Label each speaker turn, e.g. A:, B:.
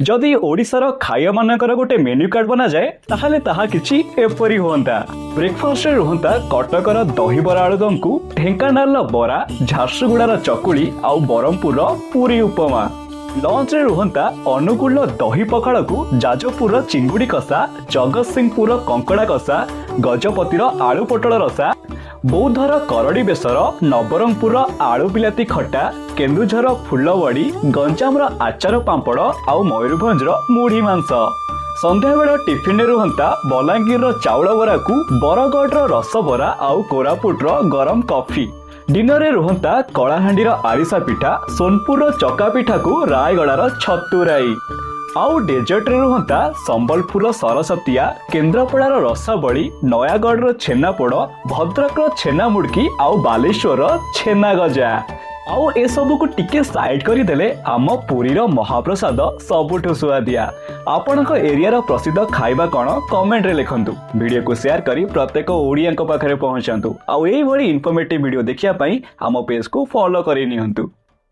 A: ଯଦି ଓଡ଼ିଶାର ଖାଇବାମାନଙ୍କର ଗୋଟେ ମେନ୍ୟୁ କାର୍ଡ ବନାଯାଏ, ତାହେଲେ ତାହା କିଛି ଏପରି ହୁଅନ୍ତା। ବ୍ରେକଫାଷ୍ଟରେ ରୁହନ୍ତା କଟକର ଦହିବରା ଆଳୁଦମକୁ ଢେଙ୍କାନାଳର ବରା, ଝାରସୁଗୁଡ଼ାର ଚକୁଳି ଆଉ ବ୍ରହ୍ମପୁରର ପୁରୀ ଉପମା। ଲଞ୍ଚରେ ରୁହନ୍ତା ଅନୁଗୁଳର ଦହି ପଖାଳକୁ ଯାଜପୁରର ଚିଙ୍ଗୁଡ଼ି କଷା, ଜଗତସିଂହପୁରର କଙ୍କଡ଼ା କଷା, ଗଜପତିର ଆଳୁ ପୋଟଳ ରସା, ବୌଦ୍ଧର କରଡ଼ି ବେସର, ନବରଙ୍ଗପୁରର ଆଳୁ ବିଲାତି ଖଟା, କେନ୍ଦୁଝର ଫୁଲବଡ଼ି, ଗଞ୍ଜାମର ଆଚାର ପାମ୍ପଡ଼ ଆଉ ମୟୂରଭଞ୍ଜର ମୁଢ଼ି ମାଂସ। ସନ୍ଧ୍ୟାବେଳ ଟିଫିନରେ ରୁହନ୍ତା ବଲାଙ୍ଗୀରର ଚାଉଳ ବରାକୁ ବରଗଡ଼ର ରସବରା ଆଉ କୋରାପୁଟର ଗରମ କଫି। ଡିନରରେ ରୁହନ୍ତା କଳାହାଣ୍ଡିର ଆରିସା ପିଠା, ସୋନପୁରର ଚକା ପିଠାକୁ ରାୟଗଡ଼ାର ଛତୁରାଇ। ଆଉ ଡେଜର୍ଟରେ ରୁହନ୍ତା ସମ୍ବଲପୁରର ସରସତିଆ, କେନ୍ଦ୍ରାପଡ଼ାର ରସାବଳି, ନୟାଗଡ଼ର ଛେନାପୋଡ଼, ଭଦ୍ରକର ଛେନା ମୁଡ଼କି ଆଉ ବାଲେଶ୍ୱରର ଛେନା ଗଜା। ଆଉ ଏସବୁକୁ ଟିକେ ସାଇଡ୍ କରିଦେଲେ ଆମ ପୁରୀର ମହାପ୍ରସାଦ ସବୁଠୁ ସୁଆଦିଆ। ଆପଣଙ୍କ ଏରିଆର ପ୍ରସିଦ୍ଧ ଖାଇବା କ'ଣ, କମେଣ୍ଟରେ ଲେଖନ୍ତୁ। ଭିଡ଼ିଓକୁ ସେୟାର କରି ପ୍ରତ୍ୟେକ ଓଡ଼ିଆଙ୍କ ପାଖରେ ପହଞ୍ଚାନ୍ତୁ ଆଉ ଏଇଭଳି ଇନଫର୍ମେଟିଭ ଭିଡ଼ିଓ ଦେଖିବା ପାଇଁ ଆମ ପେଜକୁ ଫଲୋ କରି ନିଅନ୍ତୁ।